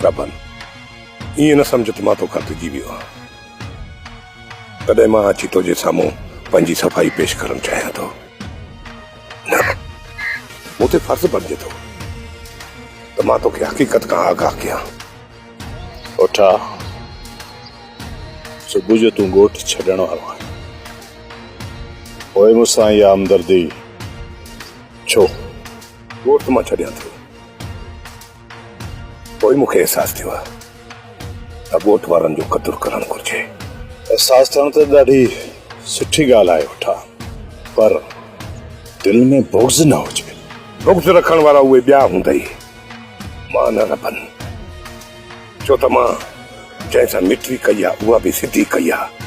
ربن، ائين نه سمجهه ته مان توکان ڊڄي ويو آهيان. تڏهن مان اچي تنهنجي سامهون پنهنجي صفائي پيش ڪرڻ چاهيان ٿو. نه، مون تي فرض بڻجي ٿو ته مان توکي حقيقت کان آگاهه ڪيان. اوٺا، صبح جو تون ڳوٺ ڇڏڻ وارو آهين. پوء مون سان اها همدردي ڇو؟ ڳوٺ ته مان ڇڏيان ٿو. پوء مون کي احساس ٿيو آهي ته ڳوٺ وارن جو قدر ڪرڻ گهرجي. احساس ٿيڻ ته ڏاڍي سٺي ڳالهه آهي اوٺا، پر دل ۾ بغض نه هجي. بغض رکڻ وارا اهي ٻيا هوندئي، مان نه ربن. ڇو ته مان جنهن سان مٽي ڪئي آهي اها به سڌي ڪئي آهي.